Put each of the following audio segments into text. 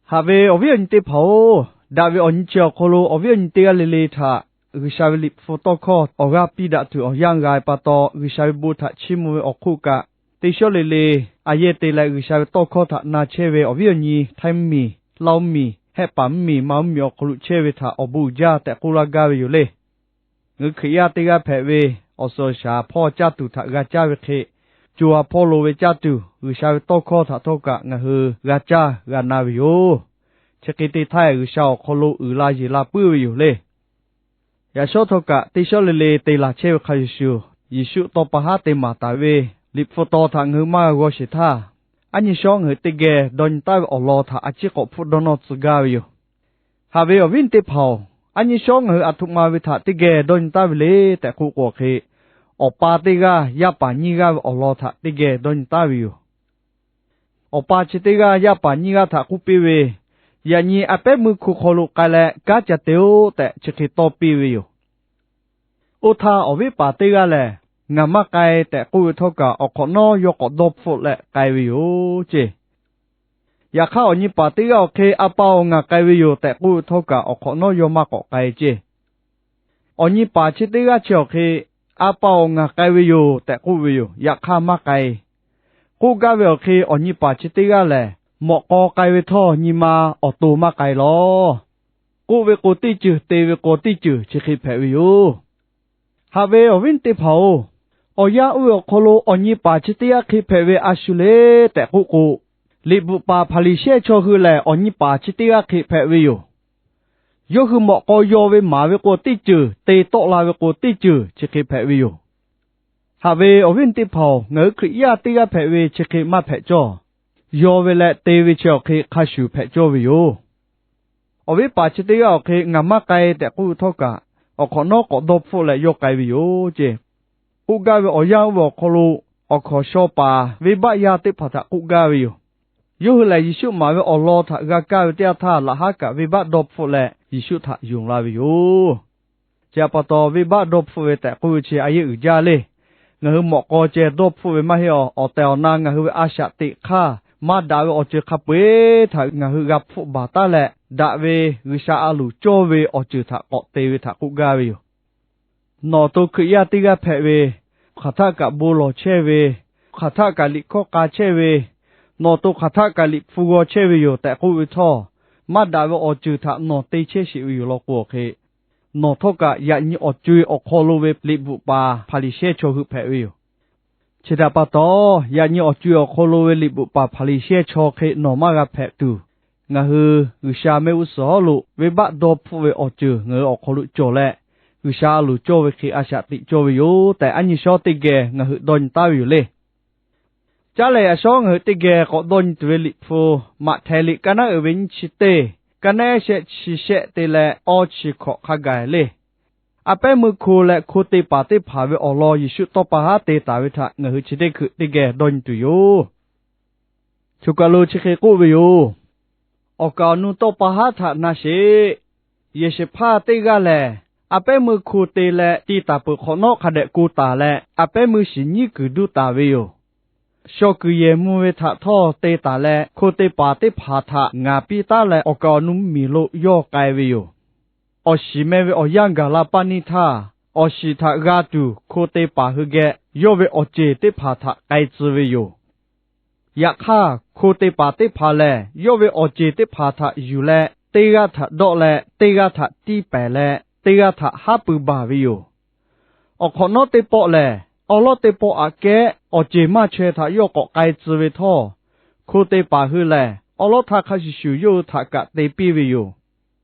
Haꞈ ve awˬ viˉ awˬ nyi teˇ hpaˍ-oˬ, daꞈ ve awˬ nyi chi awˬ hk'aw lo awˬ viˉ awˬ nyi teˇ g'aˇ le le htaꞈ G'uiˬsha ve Liꞈ hpu tawˇ hkawˇ awˬ g'aˇ piˇ daꞈ tuˬ awˬ yanˇ g'a ve pa taw, G'uiˬsha ve bon htaꞈ chiˇ mvuh ve awˬ hk'oˆ kaꞈ, teˇ shawˉ le le a yehˇ te leh G'uiˬsha ve tawˇ hkawˇ htaꞈ na chehˇ ve awˬ viˉ awˬ nyi Htaiˇ mvuhˇmiˬ, Laoˇ mvuhˇmiˬ, Hehˆ paˍ mvuhˇmiˬ, Manˇ mvuhˇmiˬ awˬ hk'aw lo chehˇ ve htaꞈ awˬ bon uiˍ jaˇ tehꞈ k'oˆ laˇ gaˇ ve yoˬ le. Ngaˬ hui Hkriꞈ yaˇ teˇ g'aˇ hpehꞈ ve, awˬ suhˍ awˬ shaˍ hpawˇ caˇ tuˬ htaꞈ g'a caˇ ve hk'e, co ha hpawˇ lo ve caˇ tuˬ G'uiˬsha ve tawˇ hkawˇ htaꞈ htawˇ kaꞈ ngaˬ hui g'a caˇ g'a na ve yoˬ. Chi hk'e te htaˇ, G'uiˬsha awˬ hk'aw lo uiˍ la yeˬ la puiˉ ve yoˬ le. Yaꞈ shawˉ htawˇ kaꞈ, teˇ shawˉ le le te laˬ chehˇ ve hk'a shuˍ shuˍ, Yeˍsuˆ tawˇ pa haˉ te maˍ taˍ ve Liꞈ hpu taw htaꞈ ngaˬ hui maˇ g'a g'aw sheˍ htaˇ, aˉ nyi shawˉ ngaˬ hui teˇ geh dawˇ nyi taˉ ve awˬ lawn htaꞈ a ciˉ k'awꞈ hpfuhˆ dawˇ nawˇ tcuh gaˇ ve yoˬ. Haꞈ ve awˬ viˉ teˇ hpaˍ-oˬ, aˉ nyi shawˉ ngaˬ hui aˬ htoꞈ ma ve htaꞈ teˇ geh dawˇ nyi taˉ ve le tehꞈ k'oˆ k'o hk'e, awˬ pa teˇ g'aˇ yaˇ paˍ nyiˇ g'aˇ ve awˬ lawn htaꞈ teˇ geh dawˇ nyi taˉ ve yoˬ. Awˬ pa chi teˇ g'aˇ yaˇ paˍ nyiˇ g'aˇ htaꞈ k'oˆ piˇ ve, Yaꞈ nyi a pehˉ meuˇ hko hk'aw lo k'ai leh kanˉ ca te-oˆ tehꞈ chi hk'e tawˇ piˇ ve yoˬ. Oˇ htaˇ, awˬ viˉ paˍ teˇ g'aˇ lehˬ, Ngaˬ maˇ k'ai tehꞈ k'oˆ ve htawˇ kaꞈ, awˬ hk'awꞈ nawˉ yawˇ k'awꞈ dawˇ hpfuhˆ leh k'ai ve yoˬ ceˇ. Yaꞈ hk'aˇ, awˬ nyi paˍ teˇ g'aˇ awˬ hk'e, A pa-oˬ, ngaˬ k'ai ve yoˬ tehꞈ k'oˆ ve htawˇ kaꞈ, awˬ hk'awꞈ nawˉ yawˇ maˇ k'awꞈ k'ai ceˇ. Awˬ nyi paˍ chi teˇ g'aˇ chi awˬ hk'e, A pa-oˬ, ngaˬ k'ai ve yoˬ tehꞈ k'oˆ ve yoˬ. Yaꞈ hk'aˇ, maˇ k'ai. K'oˆ gaˇ ve awˬ hk'e, awˬ nyi paˍ chi teˇ g'aˇ lehˬ, mawꞈ k'aw k'ai ve htawˇ nyi ma awˬ to maˇ k'ai law k'oˆ ve k'o teˇ ceuˬ, te ve k'o teˇ ceuˬ chi hk'e hpehꞈ ve yoˬ. Haꞈ ve awˬ viˉ teˇ hpaˍ-oˬ, awˬ yanˇ oˇ ve awˬ hk'aw lo awˬ nyi paˍ chi teˇ g'aˇ hk'e hpehꞈ ve a shu le tehꞈ k'oˆ k'o, liꞈ bvuhꞈ paˍ Hpaˍriˍsehˇ chaw hui lehˬ, awˬ nyi paˍ chi teˇ g'aˇ hk'e hpehꞈ ve yoˬ. Yawˇ hui mawꞈ k'aw yaw ve maˍ ve k'o teˇ ceuˬ, te tawˆ la ve k'o teˇ ceuˬ chi hk'e hpehꞈ ve yoˬ. Haꞈ ve awˬ viˉ teˇ hpaˍ-oˬ, ngaˬ hui Hkriꞈ yaˇ teˇ g'aˇ hpehꞈ ve chi hk'e maˇ hpehꞈ cawˇ. Yaw ve leh te ve chi awˬ hk'e hk'a shuˍ hpehꞈ cawˇ ve yoˬ. Awˬ viˉ paˍ chi teˇ g'aˇ awˬ hk'e, Ngaˬ maˇ k'ai tehꞈ k'oˆ ve htawˇ kaꞈ, awˬ hk'awꞈ nawˉ k'awꞈ dawˇ hpfuhˆ leh yawˇ k'ai ve yoˬ ceˇ. K'oˆ gaˇ ve awˬ yanˇ oˇ ve awˬ hk'aw lo, awˬ hkawnˍ shaw paˍ venˇbaˆ yaˇ teˇ hpaˍ htaꞈ k'oˆ gaˇ ve yoˬ. Yawˇ hui lehˬ, Yeˍsuˆ maˍ ve awˬ lawn htaꞈ g'a kaˇ ve teˇ yanˇ htaˇ, laꞈ haˉ kaꞈ venˇbaˆ dawˇ hpfuhˆ leh Yeˍsuˆ htaꞈ yonˍ la ve yoˬ. Chi htaꞈ pa taw, venˇbaˆ dawˇ hpfuhˆ ve tehꞈ k'oˆ ve chi a yehˉ uiˍ jaˇ le. Ngaˬ hui mawꞈ k'aw ceh dawˇ hpfuhˆ ve maˇ heˆ awˬ. Awˬ tehˬ awˬ na ngaˬ hui ve a shaꞈ teꞈ hk'aˇ maˇ daꞈ ve awˬ ceuˬ hk'a peu-eˬ htaꞈ ngaˬ hui g'a hpfuhˆ baˬ taˉ leh, daꞈ ve G'uiˬsha a loˍ cawˇ ve awˬ ceuˬ htaꞈ k'awꞈ te ve htaꞈ k'oˆ gaˇ ve yoˬ. Nawˬ awˬ to Hkriꞈ yaˇ teˇ g'aˇ hpehꞈ ve, hk'aˬ htaˆ kaꞈ bon lawˬ chehˇ ve, hk'aˬ htaˆ kaꞈ liꞈ hkawˇ k'a chehˇ ve, nawˬ awˬ to hk'aˬ htaˆ kaꞈ liꞈ hpu g'aw chehˇ ve yoˬ tehꞈ k'oˆ ve htawˇ, maˇ daꞈ ve awˬ ceuˬ htaꞈ nawˬ te chehˇ sheˍ ve yoˬ law k'o hk'e, nawˬ htawˇ kaꞈ yaꞈ nyi awˬ co-e awˬ hk'aw lo ve liꞈ bvuhꞈ paˍ Hpaˍriˍsehˇ chaw hui hpehꞈ ve yoˬ. Chi htaꞈ pa taw, yaꞈ nyi awˬ co-e awˬ hk'aw lo ve liꞈ bvuhꞈ paˍ Hpaˍriˍsehˇ chaw hk'e nawˬ maˇ g'a hpehꞈ tuˬ, ngaˬ hui G'uiˬsha mehˆ g'uˇ suhˍ hawˉ lo venˇbaˆ dawˇ hpfuhˆ ve awˬ ceuˬ ngaˬ hui awˬ hk'aw lo cawˬ leh, G'uiˬsha a loˍ cawˇ ve hk'e a shaꞈ teꞈ cawˇ ve yoˬ tehꞈ, aˉ nyi shawˉ teˇ geh ngaˬ hui dawˇ nyi taˉ ve yoˬ le. Caˉ lehˬ, yaꞈ shawˉ ngaˬ hui teˇ geh k'awꞈ dawˇ nyi tuˬ ve liꞈ hpu, Maꞈhtehˍ liꞈ ka naˉ uiˍ ve nyiˇ chi teˇ, ka naˉ shehˆ chi shehˆ te leh awˇ chi hkawꞈ hk'a gaˬ le. A pehˉ meuˇ hko leh hko te paˍ teˇ hpaˍ ve awˬ lawn Yeˍsuˆ tawˇ pa haˉ te taˍ ve htaꞈ ngaˬ hui chi teˇ hkui teˇ geh dawˇ nyi tuˬ yoˬ. Choˬ kaˬ lo chi hk'e k'oˆ ve yoˬ. Awˬ kaˍ awˬ nu tawˇ pa haˉ htaꞈ na sheˍ. Yehˬ shehˍ hpaˇ teˇ g'aˇ lehˬ, a pehˉ meuˇ hko te leh ti taˍ peuˬ hk'awꞈ nawˉ hk'a dehꞈ ko taˍ leh, a pehˉ meuˇ shiˍ nyiˉ kuiˬ duˇ taˍ ve yoˬ. Shaw kuiˬ yehˬ mvuh ve htaꞈ htawˇ te taˍ leh, hko te paˍ teˇ hpaˍ htaꞈ ngaˍ piˇ taˉ leh, awˬ kaˍ awˬ nu mvuhˇmiˬ lo yawˇ k'ai ve yoˬ. Awˬ shiˍ meh ve awˬ yanˇ gaˬ la paˇ neˇ htaˇ, awˬ shiˍ htaꞈ g'a tuˬ hko te paˍ hui geh yawˇ ve awˬ ceˬ teˇ hpaˍ htaꞈ k'ai tcuh ve yoˬ. Yaꞈ hk'aˇ, hko te paˍ teˇ hpaˍ lehˬ, yawˇ ve awˬ ceˬ teˇ hpaˍ htaꞈ yuˬ leh, teˇ g'aˇ htaꞈ dawˆ leh, teˇ g'aˇ htaꞈ tiˇ pehˍ leh, teˇ g'aˇ htaꞈ haˉ pui baˬ ve yoˬ. Awˬ hk'awꞈ nawˉ teˇ pawˆ lehˬ, awˉ lawˉ teˇ pawˆ aꞈ kehˉ awˬ ceˬ maˇ chaweh htaꞈ yawˇ k'awꞈ k'ai tcuh ve htawˇ, hko te paˍ hui lehˬ, awˉ lawˉ htaˇ hk'a shuˍ shuˍ yawˇ hui htaꞈ kaꞈ te piˇ ve yoˬ.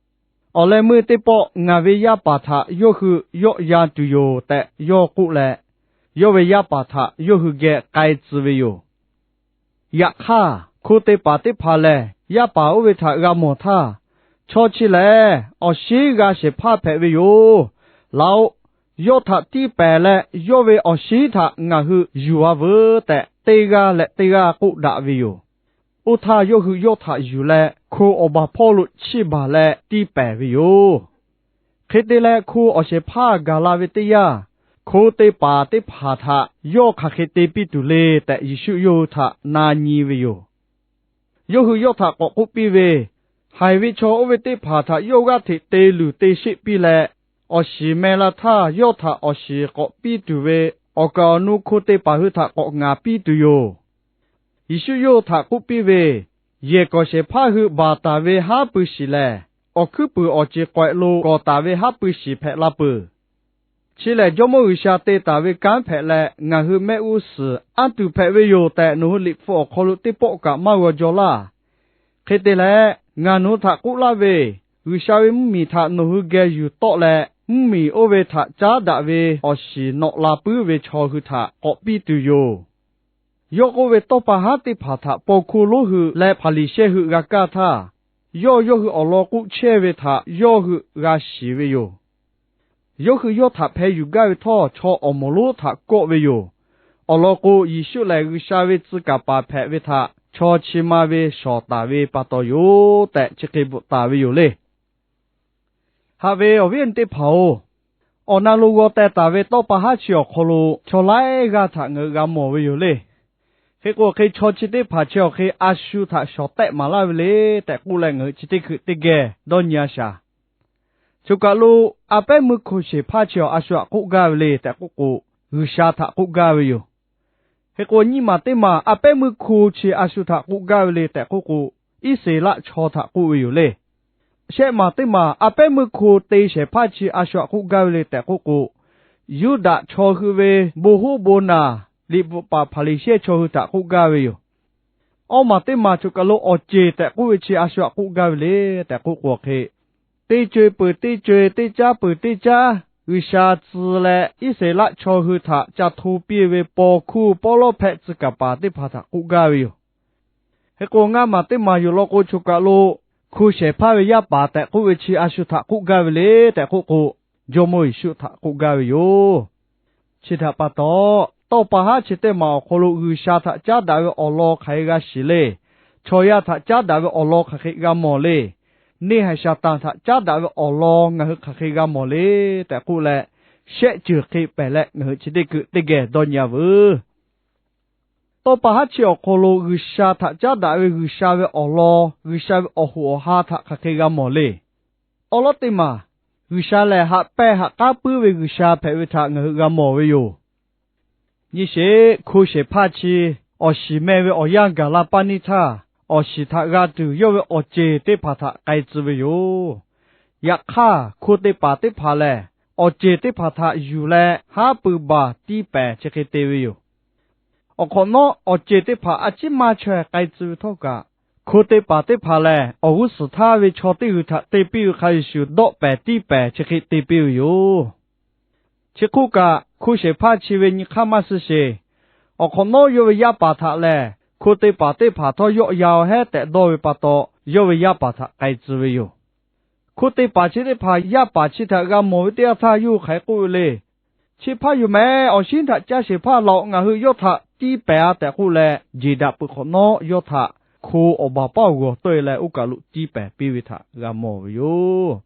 Awˬ leh meuˇ teˇ pawˆ ngaˬ ve yaˇ paˍ htaꞈ yawˇ hui yawˆ yan tuˬ yoˬ tehꞈ yawˇ k'oˆ leh, yawˇ ve yaˇ paˍ htaꞈ yawˇ hui geh k'ai tcuh ve yoˬ. Yaꞈ hk'aˇ, hko te paˍ teˇ hpaˍ lehˬ, yaˇ paˍ oˇ ve htaꞈ g'a mawˬ htaˇ, Chaw chi lehˬ, awˬ shinˉ g'a shehˍ hpaˇ hpehꞈ ve yoˬ. Laˬ-oꞈ, yawˇ htaꞈ tiˇ pehˍ leh, yawˇ ve awˬ shinˉ htaꞈ ngaˬ hui yuˬ-a veuˬ tehꞈ, teˇ g'aˇ leh teˇ g'aˇ k'oˆ daꞈ ve yoˬ. Oˇ htaˇ, yawˇ hui yawˇ htaꞈ yuˬ leh, hko awˬ baˬ hpawˇ lo chiˇ baˬ leh tiˇ pehˍ ve yoˬ. Hk'e te leh, hko awˬ shehˍ hpaˇ gaˬ la ve teˇ yanˇ, hko te paˍ teˇ hpaˍ htaꞈ yawˇ hk'aˬ hk'e te piˇ tuˬ le tehꞈ, Yeˍsuˆ yawˇ hui htaꞈ na nyi ve yoˬ. Yawˇ hui yawˇ htaꞈ k'awꞈ k'oˆ piˇ ve, Haiˬ ve chaw oˇ ve teˇ hpaˍ htaꞈ yawˇ g'aˇ hteꞈ te luˬ te sheˆ piˇ leh, awˬ shiˍ meh la htaˇ yawˇ htaꞈ awˬ shiˍ k'awꞈ piˇ tuˬ ve awˬ kaˍ awˬ nu hko te paˍ hui htaꞈ k'awꞈ ngaˍ piˇ tuˬ yoˬ. Yeˍsuˆ yawˇ hui htaꞈ k'oˆ piˇ ve, Yehˬ kawˍ shehˍ hpaˇ hui baˬ taˍ ve haˉ pui shiˍ lehˬ, awˬ hkuiˉ puiˍ awˬ ceˬ k'awehꞈ lo kawˍ taˍ ve haˉ pui shiˍ hpehꞈ la peuˬ. Chi lehˬ Jawˇmawˇ G'uiˬsha te taˍ ve kanˉ hpehꞈ leh, ngaˬ hui mehˆ g'uˇ suhˍ anˇ tuˬ hpehꞈ ve yoˬ tehꞈ, nawˬ hui Liꞈ hpu awˬ hk'aw lo teˇ pawˆ kaꞈ maˇ g'aw jaw laˇ. Hk'e te leh, ngaˬ nawˬ hui htaꞈ k'oˆ laˇ ve, G'uiˬsha ve mvuhˇmiˬ htaꞈ nawˬ hui geh yuˬ tawˆ leh, mvuhˇmiˬ oˇ ve htaꞈ caˉ daꞈ ve awˬ shiˍ nawꞈ la puiˉ ve chaw hui htaꞈ k'awꞈ piˇ tuˬ yoˬ. Yawˇ k'oˆ ve, Tawˇ pa haˉ teˇ hpaˍ htaꞈ paw hkuˇ lonˉ hui leh Hpaˍriˍsehˇ hui g'a kaˇ htaˇ, yawˇ yawˇ hui awˬ lawn k'oˆ chehˇ ve htaꞈ yawˇ hui g'a shiˍ ve yoˬ. Yawˇ hui yawˇ htaꞈ hpeh yuˬ gaˇ ve htawˇ, chaw awˬ moˍ lonˉ htaꞈ kawˆ ve yoˬ. Awˬ lawn k'o, Yeˍsuˆ lehˬ G'uiˬsha ve tcuh kaˍ paˍ hpehꞈ ve htaꞈ chaw chi ma ve shawˍ taˍ ve pa taw yoˬ tehꞈ, chi hk'e bvuhꞈ taˍ ve yoˬ le. Haꞈ ve awˬ viˉ awˬ nyi teˇ hpaˍ-oˬ, awˬ na lo g'aw teh taˍ ve tawˇ pa haˉ chi awˬ hk'aw lo chaw laiˉ g'aˇ htaꞈ ngaˬ hui g'a mawˬ ve yoˬ le. Hk'e k'o, hk'e chaw chi teˇ hpaˍ chi awˬ hk'e a shu htaꞈ shawˍ tehˆ maˍ laˇ ve le tehꞈ k'oˆ leh, ngaˬ hui chi teˇ hkui teˇ geh dawˇ nyi a shaˍ. Choˬ kaˬ lo a pehˉ meuˇ hko shehˍ hpaˇ chi a shu htaꞈ k'oˆ gaˇ ve le tehꞈ k'oˆ k'o, G'uiˬsha htaꞈ k'oˆ gaˇ ve yoˬ. Hk'e k'o, nyiˇ maˬ teˇ maˬ a pehˉ meuˇ hko chi a shu htaꞈ k'oˆ gaˇ ve le tehꞈ k'oˆ k'o, Iˉsaˍreˍlaˆ chaw htaꞈ k'oˆ ve yoˬ le. Shehˆ maˬ teˇ maˬ a pehˉ meuˇ hko te shehˍ hpaˇ chi a shu htaꞈ k'oˆ gaˇ ve le tehꞈ k'oˆ k'o, Yuˇdaꞈ chaw hui ve bon hoˉ bon naˬ, liꞈ bvuhꞈ paˍ Hpaˍriˍsehˇ chaw hui htaꞈ k'oˆ gaˇ ve yoˬ. Awˇ maˬ teˇ maˬ choˬ kaˬ lo awˬ ceˬ tehꞈ k'oˆ ve chi a shu htaꞈ k'oˆ gaˇ ve le tehꞈ k'oˆ k'o, hk'e teˇ co e peuˬ teˇ co e, teˇ caˉ peuˬ teˇ caˉ, G'uiˬsha tcuh leh Iˉsaˍreˍlaˆ chaw hui htaꞈ ca hto piˇ ve paw hkuˇ pawˇ lawˉ hpehꞈ tcuh kaˍ paˍ teˇ hpaˍ htaꞈ k'oˆ gaˇ ve yoˬ. Hk'e k'o, ngaˇ maˬ teˇ maˬ yoˬ law k'o, choˬ kaˬ lo hko shehˍ hpaˇ ve yaˇ paˍ tehꞈ k'oˆ ve chi a shu htaꞈ k'oˆ gaˇ ve le tehꞈ k'oˆ k'o, Jawˇmawˇ Yeˍsuˆ htaꞈ k'oˆ gaˇ ve yoˬ. Chi htaꞈ pa taw, tawˇ pa haˉ chi teˇ maˬ awˬ hk'aw lo G'uiˬsha htaꞈ caˉ daꞈ ve awˬ lawn hk'aˬ hk'e g'a shiˍ le. Chaw yaˇ htaꞈ caˉ daꞈ ve awˬ lawn hk'aˬ hk'e g'a mawˬ le. Neˇ haiˬ Saˍtanˍ htaꞈ caˉ daꞈ ve awˬ lawn ngaˬ hui hk'aˬ hk'e g'a mawˬ le tehꞈ k'oˆ leh, shehˆ ceuˬ hk'e pehˍ leh ngaˬ hui chi teˇ hkui teˇ geh dawˇ nyi a veuˬ. Tawˇ pa haˉ chi awˬ hk'aw lo G'uiˬsha htaꞈ caˉ daꞈ ve G'uiˬsha ve awˬ lawn, G'uiˬsha ve awˬ hoꞈ awˬ ha htaꞈ hk'aˬ hk'e g'a mawˬ le. Awˉ lawˉ teˇ maˬ, G'uiˬsha lehˬ haꞈ pehnˇ haꞈ k'aˉ puiˉ ve G'uiˬsha hpehꞈ ve htaꞈ ngaˬ hui g'a mawˬ ve yoˬ. Nyi sheˍ, hko shehˍ hpaˇ chi awˬ shiˍ meh ve awˬ yanˇ gaˬ la paˇ neˇ htaˇ, awˬ shiˍ htaꞈ g'a tuˬ yawˇ ve awˬ ceˬ teˇ hpaˍ htaꞈ k'ai tcuh ve yoˬ. Yaꞈ hk'aˇ, hko te paˍ teˇ hpaˍ lehˬ, awˬ ceˬ teˇ hpaˍ htaꞈ yuˬ leh haˉ pui baˬ tiˇ pehˍ chi hk'e te ve yoˬ. Awˬ hk'awꞈ nawˉ, awˬ ceˬ teˇ hpaˍ a ciˉ maˇ chaweh k'ai tcuh ve htawˇ kaꞈ, hko te paˍ teˇ hpaˍ lehˬ, awˬ g'uˇ suhˍ htaˇ ve chaw teˇ g'uiˬ htaꞈ te piˇ ve hk'a shuˍ shuˍ dawˆ pehˍ tiˇ pehˍ chi hk'e te piˇ ve yoˬ. Chi hk'oˆ kaꞈ, hko shehˍ hpaˇ chi ve nyi hk'aˇ maˇ suh sheˍ. Awˬ hk'awꞈ nawˉ yawˇ ve yaˇ paˍ htaꞈ lehˬ, hko te paˍ teˇ hpaˍ htawˇ yawˆ yan-oˬ hehˉ tehꞈ dawˇ ve pa taw, yawˇ ve yaˇ paˍ htaꞈ k'ai tcuh ve yoˬ. Hko te paˍ chi teˇ hpaˍ yaˇ paˍ chi htaꞈ g'a mawˬ ve teˇ yanˇ htaˇ, yawˇ hui hk'aˬ hk'e k'oˆ ve le. Chi hpaˇ yoˬ mehˍ, awˬ shinˉ htaꞈ caˇ shehˍ hpaˇ laˬ-oꞈ, ngaˬ hui yawˇ htaꞈ tiˇ pehˍ-a tehꞈ k'oˆ leh, jeˬ daꞈ peuˬ hk'awꞈ nawˉ yawˇ htaꞈ hko awˬ baˬ paˉ awˬ g'awˬ tawˆ e leh, oˇ kaˬ lo tiˇ pehˍ piˇ ve htaꞈ g'a mawˬ ve yoˬ.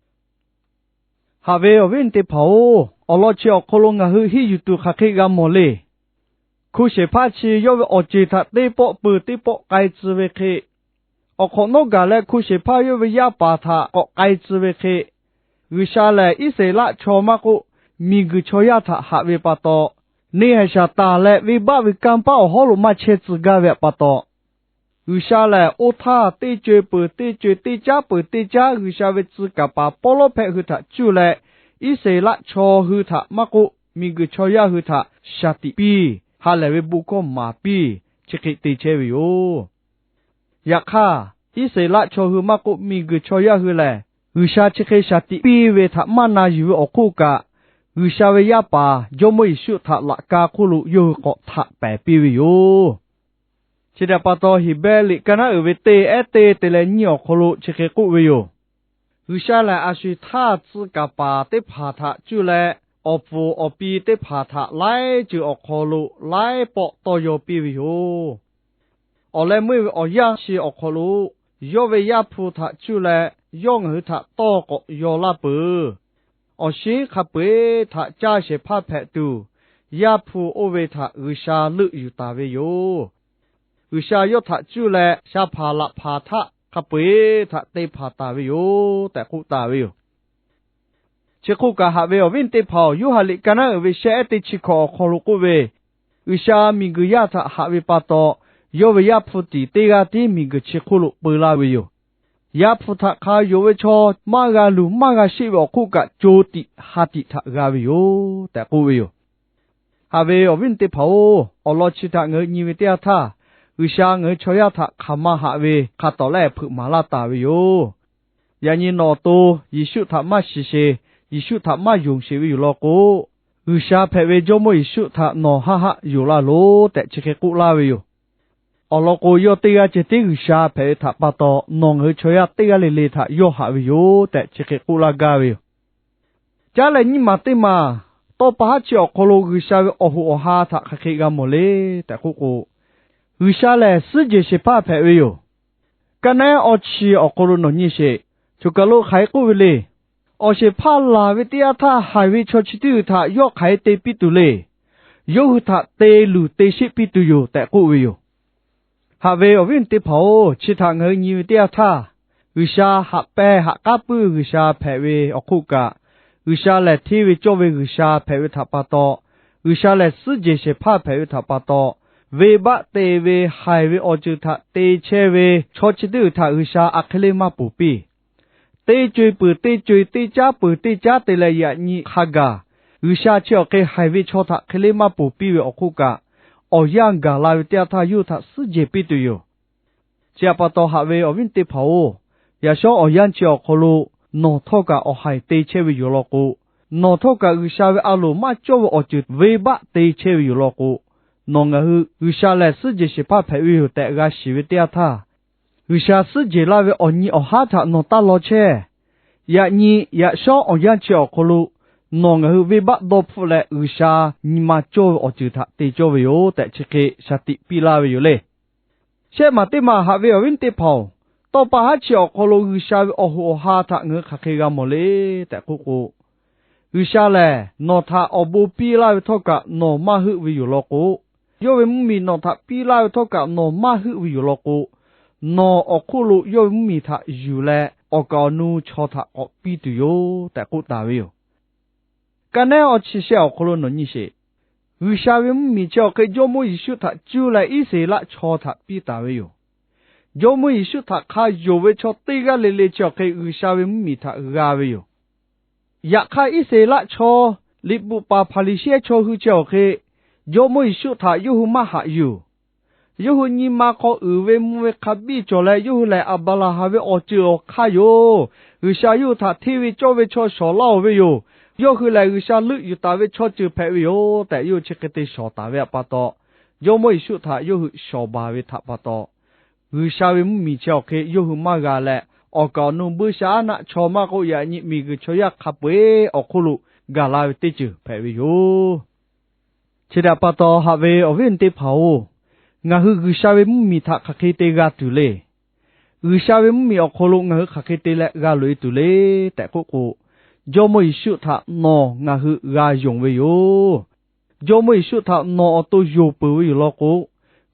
Haꞈ ve awˬ viˉ awˬ nyi teˇ hpaˍ-oˬ, awˬ lawn chi awˬ hk'aw lo ngaˬ hui henˇ yuˬ tuˬ hk'aˬ hk'e g'a mawˬ le. Hko shehˍ hpaˇ chi yawˇ ve awˬ ceˬ htaꞈ teˇ pawˆ peuˬ teˇ pawˆ k'ai tcuh ve hk'e, awˬ hk'awꞈ nawˉ gaˬ leh hko shehˍ hpaˇ yawˇ ve yaˇ paˍ htaꞈ k'awꞈ k'ai tcuh ve hk'e, G'uiˬsha lehˬ Iˉsaˍreˍlaˆ chaw maˇ k'oˆ, miˬguiˬ chaw yaˇ htaꞈ haꞈ ve pa taw, neˇ haiˬ Saˍtanˍ leh venˇbaˆ ve kanˇ paˆ awˬ hawˉ lo maˇ chehˇ tcuh gaˇ ve pa taw, G'uiˬsha lehˬ oˇ htaˇ teˇ co e peuˬ teˇ co e, teˇ caˉ peuˬ teˇ caˉ G'uiˬsha ve tcuh kaˍ paˍ pawˇ lawˉ hpehꞈ hui htaꞈ cuˇ leh, Iˉsaˍreˍlaˆ chaw hui htaꞈ maˇ k'oˆ, miˬguiˬ chaw yaˇ hui htaꞈ shaˍ tiꞈ piˇ, ha lehˬ ve bon hkawˇ maˍ piˇ, chi hk'e te chehˇ ve yoˬ. Yaꞈ hk'aˇ, Iˉsaˍreˍlaˆ chaw hui maˇ k'oˆ, miˬguiˬ chaw yaˇ hui lehˬ, G'uiˬsha chi hk'e shaˍ tiꞈ piˇ ve htaꞈ maˇ na yuˬ ve awˬ hk'oˆ kaꞈ, G'uiˬsha ve yaˇ paˍ Jawˇmawˇ Yeˍsuˆ htaꞈ laꞈ ka hk'oˆ lo yawˇ hui k'awꞈ htaꞈ pehˍ piˇ ve yoˬ. Chi htaꞈ pa taw, Heˍbrehˇ liꞈ ka naˉ uiˍ ve teˇ ehˉ teˇ te leh nyiˇ awˬ hk'aw lo chi hk'e k'oˆ ve yoˬ. G'uiˬsha lehˬ, a sho eˬ htaˇ tcuh kaˍ paˍ teˇ hpaˍ htaꞈ cuˇ leh, awˬ pfuhˍ awˬ pi teˇ hpaˍ htaꞈ laiˉ ceuˬ awˬ hk'aw lo laiˉ pawˆ tawˇ yaw piˇ ve yoˬ. Awˬ leh meuˇ ve awˬ yanˇ chi awˬ hk'aw lo, yawˇ ve Yaˇ hpu htaꞈ cuˇ leh yawˇ ngaˬ hui htaꞈ tawˇ k'awꞈ yaw laˇ peuˬ. Awˬ shinˉ hk'a peu-eˬ htaꞈ caˇ shehˍ hpaˇ hpehꞈ tuˬ, Yaˇ hpu oˇ ve htaꞈ G'uiˬsha leuˆ yuˬ taˍ ve yoˬ. G'uiˬsha yawˇ htaꞈ cuˇ leh sha hpaˍ laꞈ hpaˍ htaˆ hk'a peu-eˬ htaꞈ te hpanˍ taˍ ve yoˬ tehꞈ k'oˆ taˍ ve yoˬ. Chi hk'oˆ kaꞈ, haꞈ ve awˬ viˉ teˇ hpaˍ-oˬ, Yoˇhanˬ liꞈ ka naˉ uiˍ ve shehˆ ehˉ teˇ chi hkawꞈ awˬ hk'aw lo k'oˆ ve, G'uiˬsha miˬguiˬ yaˇ htaꞈ haꞈ ve pa taw, yawˇ ve Yaˇ hpu tiˍ teˇ g'aˇ tiˉ miˬguiˬ chi hk'oˆ lo peu laˇ ve yoˬ. Yaˇ hpu htaꞈ hk'a yonˍ ve chaw maˇ g'a luˬ maˇ g'a sheˆ ve awˬ hk'oˆ kaꞈ, co tiꞈ ha tiꞈ htaꞈ g'a ve yoˬ tehꞈ k'oˆ ve yoˬ. Haꞈ ve awˬ viˉ teˇ hpaˍ-oˬ, awˬ lawn chi htaꞈ ngaˬ hui nyi ve teˇ yanˇ htaˇ, G'uiˬsha ngaˬ hui chaw yaˇ htaꞈ hk'aˬ ma haꞈ ve hk'a tawˍ lehˬ hpeuꞈ maˍ laˇ taˍ ve yoˬ. Yaꞈ nyi nawˬ awˬ to Yeˍsuˆ htaꞈ maˇ shiˍ sheˍ, Yeˍsuˆ htaꞈ maˇ yonˍ sheˍ ve yoˬ law k'o, G'uiˬsha hpehꞈ ve Jawˇmawˇ Yeˍsuˆ htaꞈ nawˬ haˆ haˆ yonˍ laˇ loˬ tehꞈ chi hk'e k'oˆ laˇ ve yoˬ. Awˬ lawn k'o, yawˇ teˇ g'aˇ ceh tiˉ G'uiˬsha hpehꞈ ve htaꞈ pa taw, nawˬ ngaˬ hui chaw yaˇ teˇ g'aˇ le le htaꞈ yawˇ haꞈ ve yoˬ tehꞈ chi hk'e k'oˆ laˇ gaˇ ve yoˬ. Caˉ leh nyiˇ maˬ teˇ maˬ, tawˇ pa haˉ chi awˬ hk'aw lo G'uiˬsha ve awˬ hoꞈ awˬ ha htaꞈ hk'aˬ hk'e g'a mawˬ le tehꞈ k'oˆ k'o, G'uiˬsha lehˬ suhˉ jehˬ shehˍ hpaˇ hpehꞈ ve yoˬ. Ka naˉ awˬ chi awˬ hk'aw lo nawˬ nyi sheˍ. Choˬ kaˬ lo hk'aˬ hk'e k'oˆ ve le. Awˬ shehˍ hpaˇ laˬ ve teˇ yanˇ htaˇ, haiˬ ve chaw chi teˇ g'uiˬ htaꞈ yawˇ hk'aˬ hk'e te piˇ tuˬ le. Yawˇ hui htaꞈ te luˬ te sheˆ piˇ tuˬ yoˬ tehꞈ k'oˆ ve yoˬ. Haꞈ ve awˬ viˉ teˇ hpaˍ-oˬ, chi htaꞈ ngaˬ hui nyi ve teˇ yanˇ htaˇ, G'uiˬsha haꞈ pehnˇ haꞈ k'aˉ puiˉ ve G'uiˬsha hpehꞈ ve awˬ hk'oˆ kaꞈ, G'uiˬsha lehˬ hteˇ ve cawˇ ve G'uiˬsha hpehꞈ ve htaꞈ pa taw, G'uiˬsha lehˬ suhˉ jehˬ shehˍ hpaˇ hpehꞈ ve htaꞈ pa taw, venˇbaˆ te ve haiˬ ve awˬ ceuˬ htaꞈ te chehˇ ve chaw chi teˇ g'uiˬ htaꞈ G'uiˬsha a hk'e le maˇ ponˬ piˇ. Teˇ co-e peuˬ teˇ co-e, teˇ caˉ peuˬ teˇ caˉ te leh yaꞈ nyi hk'a gaˬ, G'uiˬsha chi awˬ hk'e haiˬ ve chaw htaꞈ hk'e le maˇ ponˬ piˇ ve awˬ hk'oˆ kaꞈ, awˬ yanˇ gaˬ la ve teˇ yanˇ htaˇ yawˇ hui htaꞈ suhˉ jehˬ piˇ tuˬ yoˬ. Chi htaꞈ pa taw haꞈ ve awˬ viˉ teˇ hpaˍ-oˬ, yaꞈ shawˉ awˬ yanˇ chi awˬ hk'aw lo nawˬ htawˇ kaꞈ awˬ haiˬ te chehˇ ve yoˬ law k'o, nawˬ htawˇ kaꞈ G'uiˬsha ve a loˍ maˇ cawˇ ve awˬ ceuˬ venˇbaˆ te chehˇ ve yoˬ law k'o, nawˬ ngaˬ hui G'uiˬsha lehˬ suhˉ jehˬ shehˍ hpaˇ hpehꞈ ve yoˬ tehꞈ g'a shiˍ ve teˇ yanˇ htaˇ, G'uiˬsha suhˉ jehˬ laˇ ve awˬ nyi awˬ haˉ htaꞈ nawˬ taˇ law chehˇ. Yaꞈ nyi yaꞈ shawˉ awˬ yanˇ chi awˬ hk'aw lo nawˬ ngaˬ hui venˇbaˆ dawˇ hpfuhˆ leh G'uiˬsha nyi ma cawˇ ve awˬ ceuˬ htaꞈ te cawˇ ve yoˬ tehꞈ chi hk'e shaˍ tiꞈ piˇ laˇ ve yoˬ le. Shehˆ maˬ teˇ maˬ haꞈ ve awˬ viˉ teˇ hpaˍ-oˬ, tawˇ pa haˉ chi awˬ hk'aw lo G'uiˬsha ve awˬ hoꞈ awˬ ha htaꞈ ngaˬ hui hk'aˬ hk'e g'a mawˬ le tehꞈ k'oˆ k'o, G'uiˬsha lehˬ nawˬ htaꞈ awˬ bon piˇ laˇ ve htawˇ kaꞈ nawˬ maˇ heuˆ ve yoˬ law k'o, yawˇ ve mvuhˇmiˬ nawˬ htaꞈ piˇ laˇ ve htawˇ kaꞈ nawˬ maˇ heuˆ ve yoˬ law k'o, nawˬ awˬ hk'oˆ lo yawˇ ve mvuhˇmiˬ htaꞈ yuˬ leh awˬ kaˍ awˬ nu chaw htaꞈ k'awꞈ piˇ tuˬ yoˬ tehꞈ k'oˆ taˍ ve yoˬ. Ka naˉ awˬ chi shehˆ awˬ hk'aw lo nawˬ nyi sheˍ. G'uiˬsha ve mvuhˇmiˬ chi awˬ hk'e Jawˇmawˇ Yeˍsuˆ htaꞈ cuˇ leh Iˉsaˍreˍlaˆ chaw htaꞈ piˇ taˍ ve yoˬ. Jawˇmawˇ Yeˍsuˆ htaꞈ hk'a yonˍ ve chaw teˇ g'aˇ le le chi awˬ hk'e G'uiˬsha ve mvuhˇmiˬ htaꞈ g'a ve yoˬ. Yaꞈ hk'aˇ, Iˉsaˍreˍlaˆ chaw, liꞈ bvuhꞈ paˍ Hpaˍriˍsehˇ chaw hui chi awˬ hk'e Jawˇmawˇ Yeˍsuˆ htaꞈ yawˇ hui maˇ haꞈ yuˬ. Yawˇ hui nyi ma hk'aw uiˍ ve mvuh ve hk'a biˇ cawˬ leh, yawˇ hui lehˬ Aˍbaˍlaˍhanˍ ve awˬ ceuˬ awˬ hk'aˇ yoˬ. G'uiˬsha yawˇ hui htaꞈ hteˇ ve cawˇ ve chaw shawˍ laˇ-oˬ ve yoˬ. Yawˇ hui lehˬ G'uiˬsha leuˆ yuˬ taˍ ve chaw ceuˬ hpehꞈ ve yoˬ tehꞈ yawˇ hui chi hk'e te shawˍ taˍ ve pa taw, Jawˇmawˇ Yeˍsuˆ htaꞈ yawˇ hui shawˍ baˬ ve htaꞈ pa taw, G'uiˬsha ve mvuhˇmiˬ chi awˬ hk'e yawˇ hui maˇ g'a leh, awˬ kaˍ awˬ nu buiˇshaˆaˉnaˆ chaw maˇ k'oˆ, yaꞈ nyi miˬguiˬ chaw yaˇ hk'a peu-eˬ awˬ hk'oˆ lo gaˬ la ve teˇ ceuˬ hpehꞈ ve yoˬ. Chi htaꞈ pa taw, haꞈ ve awˬ viˉ awˬ nyi teˇ hpaˍ-oˬ, ngaˬ hui G'uiˬsha ve mvuhˇmiˬ htaꞈ hk'aˬ hk'e te g'a tuˬ le. G'uiˬsha ve mvuhˇmiˬ awˬ hk'aw lo ngaˬ hui hk'aˬ hk'e te leh g'a loꞈ-e tuˬ le tehꞈ k'oˆ k'o, Jawˇmawˇ Yeˍsuˆ htaꞈ nawˬ ngaˬ hui g'a yonˍ ve yoˬ. Jawˇmawˇ Yeˍsuˆ htaꞈ nawˬ awˬ to yonˍ peuˬ ve yoˬ law k'o,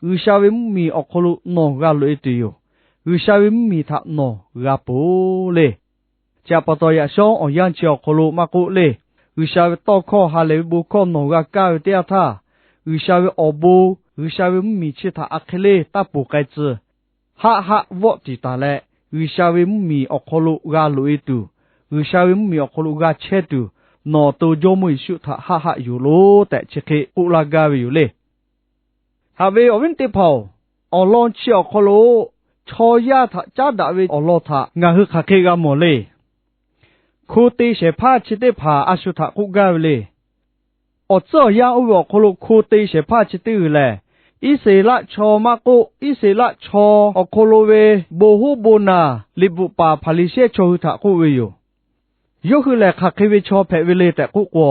G'uiˬsha ve mvuhˇmiˬ awˬ hk'aw lo nawˬ g'a loꞈ-e tuˬ yoˬ. G'uiˬsha ve mvuhˇmiˬ htaꞈ nawˬ g'a peuˬ-oˬ le. Chi htaꞈ pa taw, yaꞈ shawˉ awˬ yanˇ chi awˬ hk'aw lo maˇ k'oˆ le, G'uiˬsha ve tawˇ hkawˇ ha lehˬ ve bon hkawˇ nawˬ g'a kaˇ ve teˇ yanˇ htaˇ, G'uiˬsha ve awˬ bon, G'uiˬsha ve mvuhˇmiˬ chi htaꞈ a hk'e le taˇ ponˬ k'ai tcuh. Haˆ haˆ vawˆ tiˍ taˍ leh, G'uiˬsha ve mvuhˇmiˬ awˬ hk'aw lo g'a loꞈ-e tuˬ, G'uiˬsha ve mvuhˇmiˬ awˬ hk'aw lo g'a chehˇ tuˬ, nawˬ awˬ to Jawˇmawˇ Yeˍsuˆ htaꞈ haˆ haˆ yonˍ loˬ tehꞈ chi hk'e k'oˆ laˇ gaˇ ve yoˬ le. Haꞈ ve awˬ viˉ teˇ hpaˍ-oˬ, awˬ lawn chi awˬ hk'aw lo chaw yaˇ htaꞈ caˉ daꞈ ve awˬ lawn htaꞈ ngaˬ hui hk'aˬ hk'e g'a mawˬ le. Hko te shehˍ hpaˇ chi teˇ hpaˍ a shu htaꞈ k'oˆ gaˇ ve le. Awˬ tcuhˉ awˬ yanˇ oˇ ve awˬ hk'aw lo hko te shehˍ hpaˇ chi teˇ g'uiˬ lehˬ, Iˉsaˍreˍlaˆ chaw maˇ k'oˆ, Iˉsaˍreˍlaˆ chaw awˬ hk'aw lo ve bon hoˉ bon naˬ liꞈ bvuhꞈ paˍ Hpaˍriˍsehˇ chaw hui htaꞈ k'oˆ ve yoˬ. Yawˇ hui lehˬ hk'aˬ hk'e ve chaw hpehꞈ ve le tehꞈ k'oˆ k'o,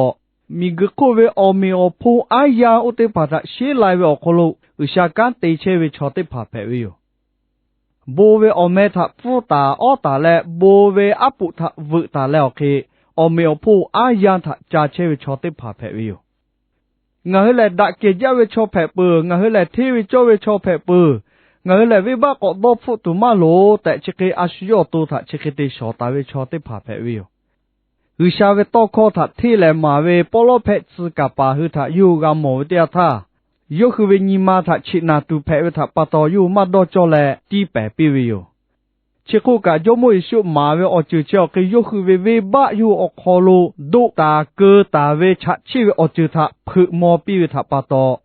miˬguiˬ hk'oˆ ve awˬ meꞈ awˬ hponˇ aˉ yanˇ oˇ teˇ hpaˍ htaꞈ sheˉ lai ve awˬ hk'aw lo G'uiˬsha kanˉ te chehˇ ve chaw teˇ hpaˍ hpehꞈ ve yoˬ. Bon ve awˬ meh htaꞈ pfuhˇ taˍ awˉ taˍ leh, bon ve aˉ poꞈ htaꞈ veuꞈ taˍ leh awˬ hk'e, awˬ meꞈ awˬ hponˇ aˉ yanˇ htaꞈ ca chehˇ ve chaw teˇ hpaˍ hpehꞈ ve yoˬ. Ngaˬ hui lehˬ daꞈ kehˬ jaˇ ve chaw hpehꞈ peuˬ, ngaˬ hui lehˬ hteˇ ve cawˇ ve chaw hpehꞈ peuˬ, Ngaˬ hui lehˬ venˇbaˆ k'awꞈ dawˇ hpfuhˆ tuˬ maˇ loˍ tehꞈ, chi hk'e a shu yawˇ awˬ to htaꞈ chi hk'e te shawˍ taˍ ve chaw teˇ hpaˍ hpehꞈ ve yoˬ. G'uiˬsha ve tawˇ hkawˇ htaꞈ hteˇ lehˍ maˍ ve pawˇ lawˉ hpehꞈ tcuh kaˍ paˍ hui htaꞈ yawˇ hui g'a mawˬ ve teˇ yanˇ htaˇ, yawˇ hui ve nyi ma htaꞈ cheꞈ naˬ tuˬ hpehꞈ ve htaꞈ pa taw, yawˇ hui maˇ dawˇ cawˇ leh tiˇ pehˍ piˇ ve yoˬ. Chi hk'oˆ kaꞈ, Jawˇmawˇ Yeˍsuˆ maˍ ve awˬ ceuˬ chi awˬ hk'e yawˇ hui ve venˇbaˆ yawˇ hui awˬ hk'aw lo doˆ taˍ keu taˍ ve chaꞈ chiˆ ve awˬ ceuˬ htaꞈ hpeuꞈ maw piˇ ve htaꞈ pa taw,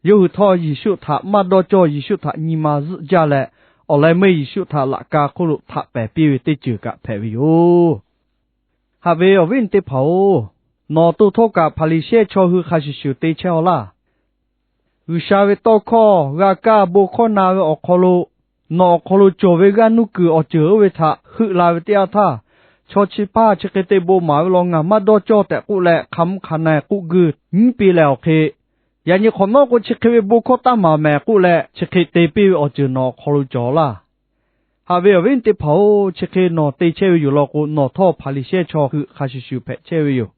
yawˇ hui htawˇ Yeˍsuˆ htaꞈ maˇ dawˇ cawˇ, Yeˍsuˆ htaꞈ nyi ma zuhˆ jaˇ leh, awˬ leh meuˇ Yeˍsuˆ htaꞈ laꞈ ka hk'oˆ lo htaꞈ pehˍ piˇ ve teˇ ceuˬ kaꞈ hpehꞈ ve yoˬ. Haꞈ ve awˬ viˉ awˬ nyi teˇ hpaˍ-oˬ, nawˬ awˬ to htawˇ kaꞈ Hpaˍriˍsehˇ chaw hui hk'a shuˍ shuˍ te chehˇ-aw laˇ. G'uiˬsha ve tawˇ hkawˇ g'a kaˇ bon hkawˇ na ve awˬ hk'aw lo, nawˬ awˬ hk'aw lo cawˬ ve g'aˇ nuˇ kuiˬ awˬ ceuˬ oˇ ve htaꞈ heuˆ la ve teˇ yanˇ htaˇ, chaw chi hpaˇ chi hk'e te bon maˍ ve law ngaˬ maˇ dawˇ cawˇ tehꞈ k'oˆ leh, hk'a mvuhˇ hk'a na-e k'oˆ guiˇ nyiˉ piˇ leh awˬ hk'e, yaꞈ nyi hk'awꞈ nawˉ k'o chi hk'e ve bon hkawˇ taˇ maˍ mehˍ k'oˆ leh, chi hk'e te piˇ ve awˬ ceuˬ nawˬ awˬ hk'aw lo cawˬ laˇ. Haꞈ ve awˬ viˉ teˇ hpaˍ-oˬ, chi hk'e nawˬ te chehˇ ve yoˬ law k'o, nawˬ htawˇ Hpaˍriˍsehˇ chaw hui hk'a shuˍ shuˍ hpehꞈ chehˇ ve yoˬ.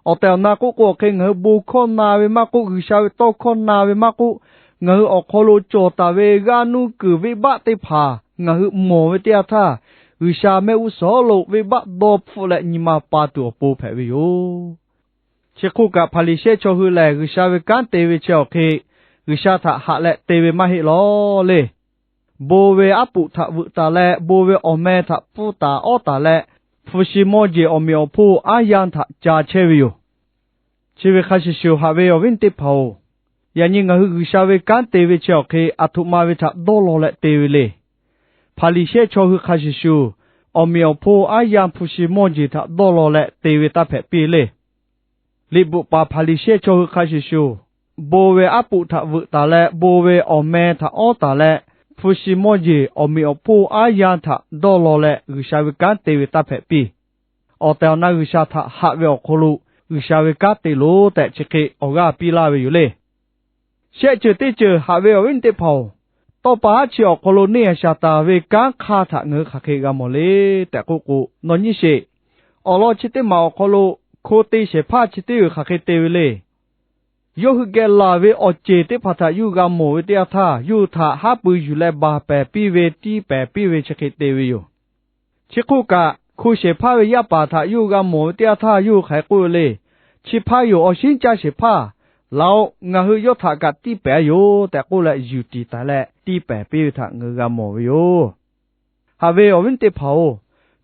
Awˬ tehˬ awˬ na k'oˆ k'o, awˬ hk'e ngaˬ hui bon hkawˇ na ve maˇ k'oˆ, G'uiˬsha ve tawˇ hkawˇ na ve maˇ k'oˆ, ngaˬ hui awˬ hk'aw lo cawˬ taˍ ve g'aˇ nuˇ kuiˬ venˇbaˆ teˇ hpaˍ ngaˬ hui mawˬ ve teˇ yanˇ htaˇ, G'uiˬsha mehˆ g'uˇ suhˍ lo venˇbaˆ dawˇ hpfuhˆ leh nyi ma pa tuˬ awˬ pon hpehꞈ ve yoˬ. Chi hk'oˆ kaꞈ, Hpaˍriˍsehˇ chaw hui lehˬ G'uiˬsha ve kanˉ te ve chi awˬ hk'e, G'uiˬsha htaꞈ haꞈ leh te ve maˇ heˆ law leˇ. Bon ve aˉ poꞈ htaꞈ veuꞈ taˍ leh, bon ve awˬ meh htaꞈ pfuhˇ taˍ awˉ taˍ leh, hpu shi mawˇ jeˬ awˬ meꞈ awˬ hponˇ aˉ yanˇ htaꞈ ca chehˇ ve yoˬ. Chi ve hk'a shuˍ shuˍ, haꞈ ve awˬ viˉ teˇ hpaˍ-oˬ, yaꞈ nyi ngaˬ hui G'uiˬsha ve kanˉ te ve chi awˬ hk'e aˬ htoꞈ ma ve htaꞈ dawˇ law leh te ve le. Hpaˍriˍsehˇ chaw hui hk'a shuˍ shuˍ, awˬ meꞈ awˬ hponˇ aˉ yanˇ hpu shi mawˇ jeˬ htaꞈ dawˇ law leh te ve taˇ hpehꞈ piˇ le. Liꞈ bvuhꞈ paˍ Hpaˍriˍsehˇ chaw hui hk'a shuˍ shuˍ, bon ve aˉ poꞈ htaꞈ veuꞈ taˍ leh, bon ve awˬ meh htaꞈ awˉ taˍ leh, hpu shi mawˇ jeˬ awˬ meꞈ awˬ hponˇ aˉ yanˇ htaꞈ dawˇ law leh G'uiˬsha ve kanˉ te ve taˇ hpehꞈ piˇ. Awˬ tehˬ awˬ na G'uiˬsha htaꞈ haꞈ ve awˬ hk'aw lo, G'uiˬsha ve kanˉ te loˬ tehꞈ chi hk'e awˬ g'aˇ piˇ laˇ ve yoˬ le. Shehˆ ceuˬ teˇ ceuˬ, haꞈ ve awˬ viˉ teˇ hpaˍ-oˬ, tawˇ pa haˉ chi awˬ hk'aw lo neˇ haiˬ shaˍ taˍ ve kanˉ hk'aˇ htaꞈ ngaˬ hui hk'aˬ hk'e g'a mawˬ le tehꞈ k'oˆ k'o, nawˬ nyi sheˍ. Awˬ lawn chi teˇ maˬ awˬ hk'aw lo hko te shehˍ hpaˇ chi teˇ g'uiˬ hk'aˬ hk'e te ve le. Yawˇ hui geh laˬ ve awˬ ceˬ teˇ hpaˍ htaꞈ yawˇ hui g'a mawˬ ve teˇ yanˇ htaˇ, yawˇ hui htaꞈ haˉ pui yuˬ leh baˬ pehˍ piˇ ve, tiˇ pehˍ piˇ ve chi hk'e te ve yoˬ. Chi hk'oˆ kaꞈ, hko shehˍ hpaˇ ve yaˇ paˍ htaꞈ yawˇ hui g'a mawˬ ve teˇ yanˇ htaˇ, yawˇ hui hk'aˬ hk'e k'oˆ ve le. Chi hpaˇ yoˬ, awˬ shinˉ caˇ shehˍ hpaˇ, laˬ-oꞈ, ngaˬ hui yawˇ htaꞈ kaꞈ tiˇ pehˍ yoˬ tehꞈ k'oˆ leh, yuˬ tiˍ taˍ leh tiˇ pehˍ piˇ ve htaꞈ ngaˬ hui g'a mawˬ ve yoˬ. Haꞈ ve awˬ viˉ teˇ hpaˍ-oˬ,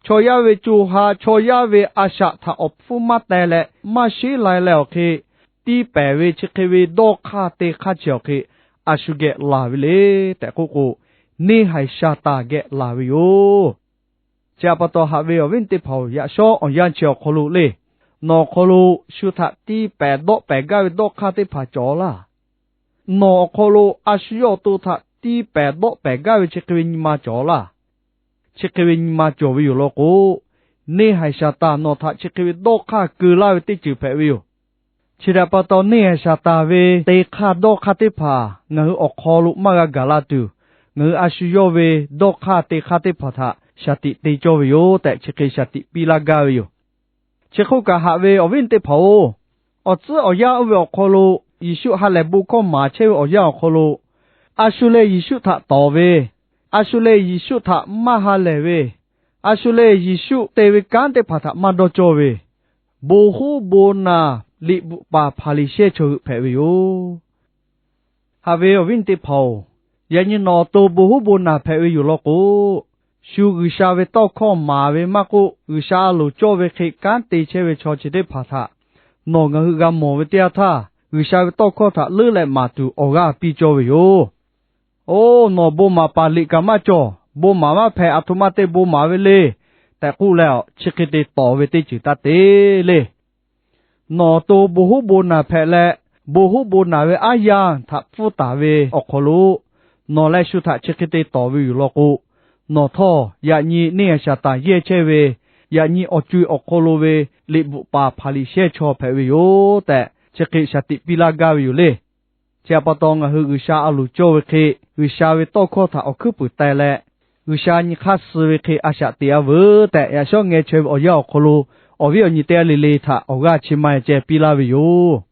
chaw yaˇ ve co ha, chaw yaˇ ve a shaꞈ htaꞈ awˬ hpfuhˇ maˇ teh leh maˇ sheˉ lai leh awˬ hk'e, tiˇ pehˍ ve chi hk'e ve dawˇ hk'aˇ te hk'aˇ chi awˬ hk'e, a shu geh laˬ ve le tehꞈ k'oˆ k'o, neˇ haiˬ shaˍ taˍ geh laˬ ve yoˬ. Chi htaꞈ pa taw, haꞈ ve awˬ viˉ teˇ hpaˍ-oˬ, yaꞈ shawˉ awˬ yanˇ chi awˬ hk'aw lo le, nawˬ awˬ hk'aw lo shu htaꞈ tiˇ pehˍ dawˆ pehˍ gaˇ ve dawˇ hk'aˇ teˇ hpaˍ cawˬ laˇ. Nawˬ awˬ hk'aw lo a shu yawˇ awˬ to htaꞈ tiˇ pehˍ dawˆ pehˍ gaˇ ve chi hk'e ve nyi ma cawˬ laˇ. Chi hk'e ve nyi ma cawˬ ve yoˬ law k'o, neˇ haiˬ shaˍ taˍ nawˬ htaꞈ chi hk'e ve dawˇ hk'aˇ keu laˇ ve teˇ ceuˬ hpehꞈ ve yoˬ. Chi htaꞈ pa taw, neˇ haiˬ shaˍ taˍ ve te hk'aˇ dawˇ hk'aˇ teˇ hpaˍ ngaˬ hui awˬ hk'aw lo maˇ g'a gaˬ la tuˬ, ngaˬ hui a shu yawˇ ve dawˇ hk'aˇ te hk'aˇ teˇ hpaˍ htaꞈ shaˍ tiꞈ te cawˇ ve yoˬ tehꞈ, chi hk'e shaˍ tiꞈ piˇ laˇ gaˇ ve yoˬ. Chi hk'oˆ kaꞈ, haꞈ ve awˬ viˉ teˇ hpaˍ-oˬ, awˬ tcuhˉ awˬ yanˇ oˇ ve awˬ hk'aw lo, Yeˍsuˆ ha lehˬ bon hkawˇ maˍ chehˇ ve awˬ yanˇ awˬ hk'aw lo, a shu lehˬ Yeˍsuˆ htaꞈ tawˍ ve, a shu lehˬ Yeˍsuˆ htaꞈ maˇ ha lehˬ ve, a shu lehˬ Yeˍsuˆ te ve kanˉ teˇ hpaˍ htaꞈ maˇ dawˇ cawˇ ve, bon hoˉ bon naˬ liꞈ bvuhꞈ paˍ Hpaˍriˍsehˇ chaw hui hpehꞈ ve yoˬ. Haꞈ ve awˬ viˉ teˇ hpaˍ-oˬ, yaꞈ nyi nawˬ awˬ to bon hoˉ bon naˬ hpehꞈ ve yoˬ law k'o, shu G'uiˬsha ve tawˇ hkawˇ maˍ ve maˇ k'oˆ, G'uiˬsha a loˍ cawˇ ve hk'e kanˉ te chehˇ ve chaw chi teˇ hpaˍ htaꞈ nawˬ ngaˬ hui g'a mawˬ ve teˇ yanˇ htaˇ, G'uiˬsha ve tawˇ hkawˇ htaꞈ leuˉ leh maˍ tuˬ awˬ g'aˇ piˇ cawˇ ve yoˬ. Oˇ, nawˬ bon maˍ paˍ liꞈ kaꞈ maˇ cawˬ, bon maˍ maˇ hpehꞈ, aˬ htoꞈ ma te bon maˍ ve le tehꞈ k'oˆ leh, chi hk'e te tawˍ ve teˇ ceuˬ taˇ te le. Nawˬ awˬ to bon hoˉ bon naˬ hpehꞈ leh, bon hoˉ bon naˬ ve aˉ yanˇ htaꞈ pfuhˇ taˍ ve awˬ hk'aw lo, nawˬ leh shu htaꞈ chi hk'e te tawˍ ve yoˬ law k'o, nawˬ htawˇ yaꞈ nyi neˇ haiˬ shaˍ taˍ yehˇ chehˇ ve, yaꞈ nyi awˬ co-e awˬ hk'aw lo ve liꞈ bvuhꞈ paˍ Hpaˍriˍsehˇ chaw hpehꞈ ve yoˬ tehꞈ, chi hk'e shaˍ tiꞈ piˇ laˇ gaˇ ve yoˬ le. Chi htaꞈ pa taw, ngaˬ hui G'uiˬsha a loˍ cawˇ ve hk'e, G'uiˬsha ve tawˇ hkawˇ htaꞈ awˬ hkuiˉ puiˍ teh leh, G'uiˬsha nyi hk'aˇ suh ve hk'e a shaꞈ teꞈ-a veuˬ tehꞈ, yaꞈ shawˉ ngeh chaweh ve awˬ yanˇ awˬ hk'aw lo awˬ viˉ awˬ nyi teˇ g'aˇ le le htaꞈ awˬ g'aˇ chi ma-e ceh piˇ laˇ ve yoˬ.